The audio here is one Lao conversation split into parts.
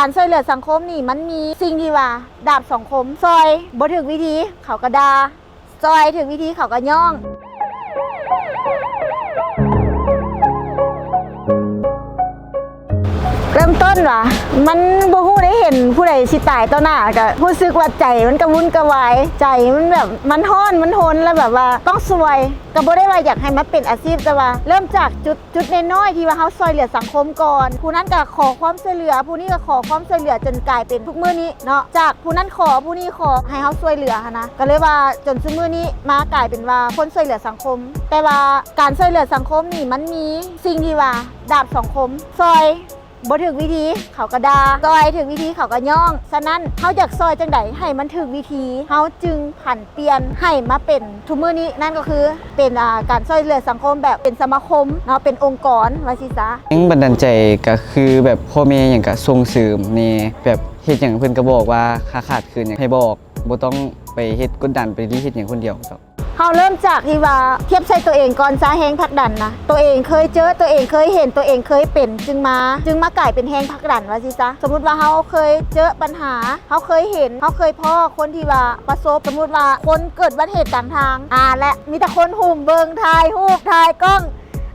ການຊ່ວຍເຫຼືອສັງຄົມນີ້ ມັນມີສິ່ງທີ່ວ່າດາບສອງຄົມ, ຊ່ອຍບໍ່ຖືກວິທີເຂົາກໍດ່າ, ຊ່ອຍຖືກວິທີເຂົາກໍຍ້ອງ. ເລີ່ມຕົ້ນວ່າ ມັນບໍ່ຮູ້ໄດ້ເຫັນຜູ້ໃດຊິຕາຍຕໍ່ໜ້າ ກໍຮູ້ສຶກວ່າໃຈມັນກະວຸ່ນກະວາຍ, ໃຈມັນແບບ ມັນຮ້ອນ ມັນຮົນ ແລ້ວແບບວ່າຕ້ອງຊ່ວຍ. ກໍບໍ່ໄດ້ວ່າຢາກໃຫ້ມັນເປັນອາຊີບ, ແຕ່ວ່າເລີ່ມຈາກຈຸດ ຈຸດນ້ອຍໆ ທີ່ວ່າເຮົາຊ່ວຍເຫຼືອສັງຄົມກ່ອນ. ຜູ້ນັ້ນກໍຂໍຄວາມຊ່ວຍເຫຼືອ, ຜູ້ນີ້ກໍຂໍຄວາມຊ່ວຍເຫຼືອ ຈົນກາຍເປັນທຸກມື້ນີ້ເນາະ, ຈາກຜູ້ນັ້ນຂໍ ຜູ້ນີ້ຂໍໃຫ້ເຮົາຊ່ວຍເຫຼືອຫັ້ນນະ. ກໍເລີຍວ່າຈົນຊຸມື້ນີ້ມາກາຍເປັນວ່າຄົນຊ່ວຍເຫຼືອສັງຄົມ. ແຕ່ວ່າການຊ່ວຍເຫຼືອສັງຄົມນີ້ ມັນມີສິ່ງທີ່ວ່າດາບສອງຄົມ, ຊ່ອຍ ບໍ່ຖືກວິທີເຂົາກໍດ່າ, ຊ່ອຍຖືກວິທີເຂົາກໍຍ້ອງ. ສະນັ້ນ ເຮົາຢາກຊ່ອຍຈັ່ງໃດໃຫ້ມັນຖືກວິທີ ເຮົາຈຶ່ງຜັນປ່ຽນໃຫ້ມາເປັນທຸກມື້ນີ້, ນັ້ນກໍຄືເປັນ ອ່າ ການຊ່ວຍເຫຼືອສັງຄົມແບບເປັນສະມາຄົມເນາະ, ເປັນອົງກອນວ່າຊີ້ຊະ. ແຮງບັນດານໃຈກໍຄືແບບພໍ່ແມ່ຫຍັງກໍສົ່ງເສີມແດ່, ແບບເຮັດຫຍັງເພິ່ນກໍບອກວ່າ ຖ້າຂາດເຂີນຫຍັງໃຫ້ບອກ, ບໍ່ຕ້ອງໄປເຮັດກົດດັນ ໄປລີ້ເຮັດຫຍັງຄົນດຽວ. ເຮົາເລີ່ມຈາກທີ່ວ່າທຽບໃສ່ຕົວເອງກ່ອນຊະ, ແຮງຜັກດັນນະ ຕົວເອງເຄີຍເຈີ, ຕົວເອງເຄີຍເຫັນ, ຕົວເອງເຄີຍເປັນ, ຈຶ່ງມາ ຈຶ່ງມາກາຍເປັນແຮງຜັກດັນວ່າຊີ້ຊະ. ສົມມຸດວ່າເຮົາເຄີຍເຈີບັນຫາ, ເຮົາເຄີຍເຫັນ, ເຮົາເຄີຍພໍ້ຄົນທີ່ວ່າປະສົບ, ສົມມຸດວ່າຄົນເກີດອຸບັດເຫດກາງທາງ, ອ່າ ແລະ ມີແຕ່ຄົນຫຸ້ມເບິ່ງ, ຖ່າຍຮູບ, ຖ່າຍກ້ອງ,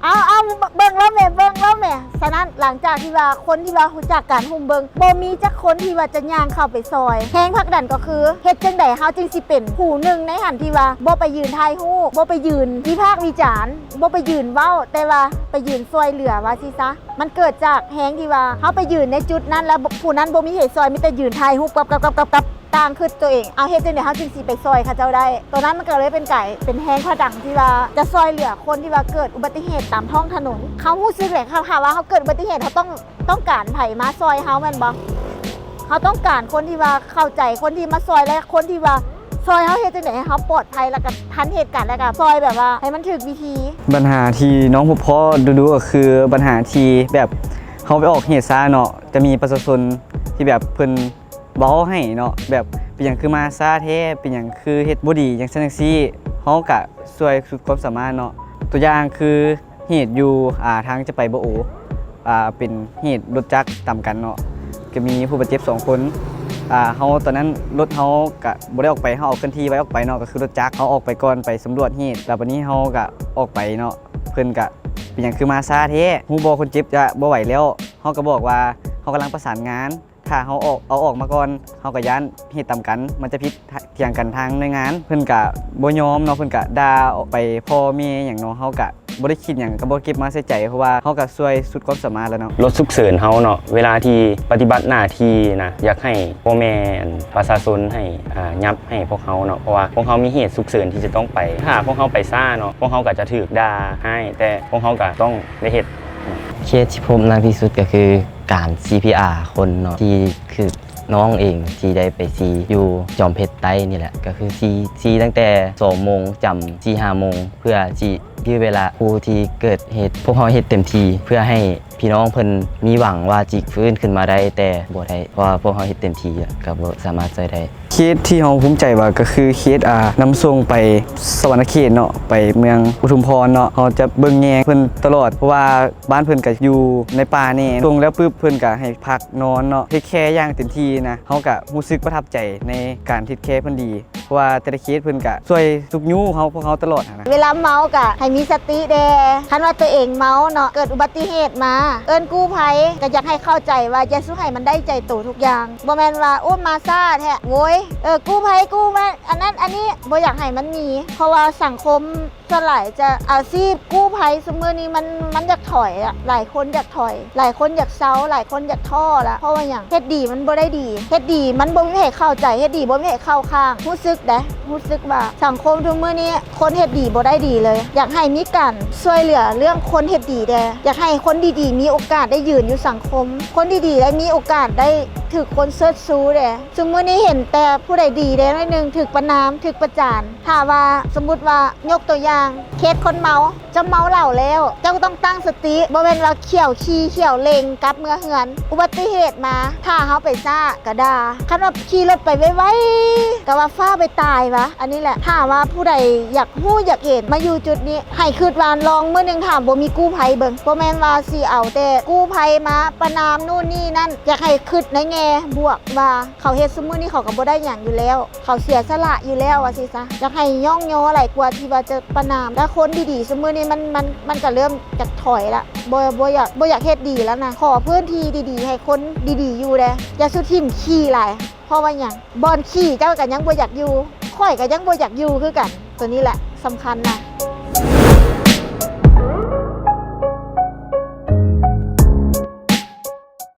ເອົາ ເອົາ ເບິ່ງລາວແໝ່ ເບິ່ງລາວແໝ່. ສະນັ້ນ ຫຼັງຈາກທີ່ວ່າຄົນທີ່ວ່າຮູ້ຈັກການຫຸ້ມເບິ່ງ ບໍ່ມີຈັກຄົນທີ່ວ່າຈະຍ່າງເຂົ້າໄປຊ່ອຍ. ແຮງຜັກດັນກໍຄື ເຮັດຈັ່ງໃດເຮົາຈຶ່ງຊິເປັນຜູ້ໜຶ່ງໃນຫັ້ນທີ່ວ່າບໍ່ໄປຢືນຖ່າຍຮູບ, ບໍ່ໄປຢືນວິພາກວິຈານ, ບໍ່ໄປຢືນເວົ້າ, ແຕ່ວ່າໄປຢືນຊ່ວຍເຫຼືອວ່າຊີ້ຊະ. ມັນເກີດຈາກແຮງທີ່ວ່າເຮົາໄປຢືນໃນຈຸດນັ້ນ ແລ້ວຜູ້ນັ້ນບໍ່ມີໃຜຊ່ອຍ, ມີແຕ່ຢືນຖ່າຍຮູບກັບ ກັບ ກັບ ກັບ ກັບ ຕ່າງຄຶດຕົວເອງ, ເອົາ ເຮັດຈັ່ງໃດເຮົາຈຶ່ງຊິໄປຊ່ອຍເຂົາເຈົ້າໄດ້? ໂຕນັ້ນມັນກໍເລີຍເປັນກາຍເປັນແຮງຜະດັນທີ່ວ່າຈະຊ່ອຍເຫຼືອຄົນທີ່ວ່າເກີດອຸບັດຕິເຫດຕາມທ້ອງຖະໜົນ. ເຮົາຮູ້ສຶກແຫຼະ ເຮົາ ຖ້າວ່າເຮົາເກີດອຸບັດຕິເຫດ ເຮົາຕ້ອງ ຕ້ອງການໃຜມາຊ່ອຍເຮົາແມ່ນບໍ່? ເຮົາຕ້ອງການຄົນທີ່ວ່າເຂົ້າໃຈ, ຄົນທີ່ມາຊ່ອຍ ແລະ ຄົນທີ່ວ່າຊ່ອຍເຮົາເຮັດຈັ່ງໃດໃຫ້ເຮົາປອດໄພ ແລ້ວກໍທັນເຫດການ ແລ້ວກໍຊ່ອຍແບບວ່າໃຫ້ມັນຖືກວິທີ. ບັນຫາທີ່ນ້ອງພົບພໍ້ດູໆ ກໍຄືບັນຫາທີ່ແບບເຮົາໄປອອກເຫດຊ້າເນາະ, ຈະມີປະຊາຊົນທີ່ແບບເພິ່ນ ເວົ້າໃຫ້ເນາະ ແບບເປັນຫຍັງຄືມາຊ້າແທ້ ເປັນຫຍັງຄືເຮັດບໍ່ດີ ຈັ່ງຊັ້ນຈັ່ງຊີ້, ເຮົາກະຊ່ວຍສຸດຄວາມສາມາດເນາະ. ຕົວຢ່າງຄືເຫດຢູ່ ອ່າ ທາງຈະໄປບາໂອ ອ່າ ເປັນເຫດລົດຈັກຕຳກັນເນາະ, ກະມີຜູ້ບາດເຈັບສອງຄົນ. ອ່າ ເຮົາ ຕອນນັ້ນລົດເຮົາກະບໍ່ໄດ້ອອກໄປ, ເຮົາເອົາເຄື່ອນທີ່ໄວ້ອອກໄປເນາະ, ກະຄືລົດຈັກ ເຮົາອອກໄປກ່ອນໄປສຳຫຼວດເຫດ, ແລ້ວບາດນີ້ເຮົາກະອອກໄປເນາະ, ເພິ່ນກະເປັນຫຍັງຄືມາຊ້າແທ້ ຮູ້ບໍ່ ຄົນເຈັບຈະບໍ່ໄຫວແລ້ວ. ເຮົາກະບອກວ່າເຮົາກຳລັງປະສານງານ ຖ້າເຮົາອອກ ເອົາອອກມາກ່ອນ ເຮົາກໍຢ້ານເຫດຕຳກັນ ມັນຈະຜິດຖຽງກັນທາງໜ່ວຍງານ. ເພິ່ນກະບໍ່ຍອມເນາະ, ເພິ່ນກະດ່າອອກໄປພໍ່ແມ່ຫຍັງເນາະ, ເຮົາກະບໍ່ໄດ້ຄິດຫຍັງ ກໍບໍ່ເກັບມາໃສ່ໃຈ ເພາະວ່າເຮົາກະຊ່ວຍສຸດຄວາມສາມາດແລ້ວເນາະ. ລົດສຸກເສີນເຮົາເນາະ ເວລາທີ່ປະຕິບັດໜ້າທີ່ນະ ຢາກໃຫ້ພໍ່ແມ່ ອັນ ປະຊາຊົນໃຫ້ ອ່າ ຫຍັບໃຫ້ພວກເຮົາເນາະ, ເພາະວ່າພວກເຮົາມີເຫດສຸກເສີນທີ່ຈະຕ້ອງໄປ. ຖ້າພວກເຮົາໄປຊ້າເນາະ ພວກເຮົາກໍຈະຖືກດ່າຮ້າຍ, ແຕ່ພວກເຮົາກໍຕ້ອງໄດ້ເຮັດ. ເຄສທີ່ພົບໜັກທີ່ສຸດກໍຄືການ ຊີພີອາ ຄົນເນາະ ທີ່ຄືນ້ອງເອງທີ່ໄດ້ໄປຊີຢູ່ຈອມເພັດໃຕ້ນີ້ແຫຼະ, ກໍຄືຊີ ຊີຕັ້ງແຕ່ສອງໂມງ ຈຳສີ່ຫ້າໂມງ ເພື່ອຊິຢື້ເວລາຜູ້ທີ່ເກີດເຫດ. ພວກເຮົາເຮັດເຕັມທີ່ເພື່ອໃຫ້ພີ່ນ້ອງເພິ່ນມີຫວັງວ່າຊິຟື້ນຂຶ້ນມາໄດ້, ແຕ່ບໍ່ໄດ້, ເພາະວ່າພວກເຮົາເຮັດເຕັມທີ່ ກໍບໍ່ສາມາດຊ່ວຍໄດ້. ເຄສທີ່ເຮົາພູມໃຈວ່າກໍຄືເຄສ ອ່າ ນຳສົ່ງໄປສະຫວັນນະເຂດເນາະ, ໄປເມືອງອຸທຸມພອນເນາະ, ເຮົາຈະເບິ່ງແຍງເພິ່ນຕະຫຼອດ ເພາະວ່າບ້ານເພິ່ນກໍຢູ່ໃນປ່າແດ່. ສົ່ງແລ້ວປຶບ ເພິ່ນກໍໃຫ້ພັກນອນເນາະ, ເທກແຄຢ່າງເຕັມທີ່ນະ. ເຮົາກໍຮູ້ສຶກປະທັບໃຈໃນການເທກແຄເພິ່ນດີ ເພາະວ່າແຕ່ລະເຄສເພິ່ນກະຊ່ວຍຊຸກຍູ້ເຮົາ ພວກເຮົາຕະຫຼອດຫັ້ນນະ. ເວລາເມົາກະໃຫ້ມີສະຕິແດ່, ຄັນວ່າຕົວເອງເມົາເນາະ ເກີດອຸບັດຕິເຫດມາ ເອີ້ນກູ້ໄພ ກະຢາກໃຫ້ເຂົ້າໃຈວ່າຢ່າສູ່ໃຫ້ມັນໄດ້ໃຈໂຕທຸກຢ່າງ. ບໍ່ແມ່ນວ່າ ໂອ້ ມາຊ້າແທ້ ໂວຍ ເອີ ກູ້ໄພກູ້ມາ ອັນນັ້ນອັນນີ້ ບໍ່ຢາກໃຫ້ມັນມີ, ເພາະວ່າສັງຄົມ ສ່ວນຫຼາຍຈະ ອາຊີບກູ້ໄພຊຸມມື້ນີ້ມັນ ມັນຢາກຖອຍອະ, ຫຼາຍຄົນຢາກຖອຍ, ຫຼາຍຄົນຢາກເຊົາ, ຫຼາຍຄົນຢາກທໍ້ລະ. ເພາະວ່າຫຍັງ? ເຮັດດີມັນບໍ່ໄດ້ດີ, ເຮັດດີມັນບໍ່ມີໃຜເຂົ້າໃຈ, ເຮັດດີບໍ່ມີໃຜເຂົ້າຂ້າງ. ຮູ້ສຶກເດ້ ຮູ້ສຶກວ່າສັງຄົມທຸກມື້ນີ້ຄົນເຮັດດີບໍ່ໄດ້ດີເລີຍ. ຢາກໃຫ້ມີການຊ່ວຍເຫຼືອເລື່ອງຄົນເຮັດດີແດ່, ຢາກໃຫ້ຄົນດີໆມີໂອກາດໄດ້ຢືນຢູ່ສັງຄົມ, ຄົນດີໆໄດ້ມີໂອກາດໄດ້ຖືກຄົນເຊີດຊູແດ່. ຊຸມມື້ນີ້ເຫັນແຕ່ຜູ້ໃດດີແດ່ໜ້ອຍໜຶ່ງ ຖືກປະນາມ ຖືກປະຈານ. ຖ້າວ່າສົມມຸດວ່າ ຍົກຕົວຢ່າງ ເຄສຄົນເມົາ, ເຈົ້າເມົາເຫຼົ້າແລ້ວ ເຈົ້າຕ້ອງຕັ້ງສະຕິ, ບໍ່ແມ່ນວ່າຂ້ຽວຂີ່ຂ້ຽວເລັ່ງກັບເມືອເຮືອນ. ອຸບັດຕິເຫດມາ ຖ້າເຮົາໄປຊ້າກະດ່າ, ຄັນວ່າຂີ່ລົດໄປໄວໆ ກະວ່າຟ້າວໄປຕາຍວະ. ອັນນີ້ແຫຼະ ຖ້າວ່າຜູ້ໃດຢາກຮູ້ຢາກເຫັນ ມາຢູ່ຈຸດນີ້ ໃຫ້ຄິດວ່າລອງມື້ໜຶ່ງຖ້າບໍ່ມີກູ້ໄພເບິ່ງ, ບໍ່ແມ່ນວ່າຊິເອົາແຕ່ກູ້ໄພມາປະນາມໂນ່ນນີ້ນັ້ນ. ຢາກໃຫ້ຄິດໃນແງ ແຕ່ບວກວ່າເຂົາເຮັດຊຸມື້ນີ້ເຂົາກໍບໍ່ໄດ້ຫຍັງຢູ່ແລ້ວ ເຂົາເສຍສະຫຼະຢູ່ແລ້ວວ່າຊີ້ຊະ ຢາກໃຫ້ຍ້ອງຍໍຫຼາຍກວ່າທີ່ວ່າຈະປະນາມ ແລະຄົນດີໆຊຸມື້ນີ້ມັນ ມັນ ມັນກໍເລີ່ມຈະຖອຍລະ ບໍ່ ບໍ່ຢາກ ບໍ່ຢາກເຮັດດີແລ້ວນະ ຂໍພື້ນທີ່ດີໆໃຫ້ຄົນດີໆຢູ່ແດ່ ຢ່າສູ່ຖິ້ມຂີ້ຫຼາຍ ເພາະວ່າຫຍັງ ບ່ອນຂີ້ເຈົ້າກໍຍັງບໍ່ຢາກຢູ່ ຂ້ອຍກໍຍັງບໍ່ຢາກຢູ່ຄືກັນ ໂຕນີ້ແຫຼະສຳຄັນນະ.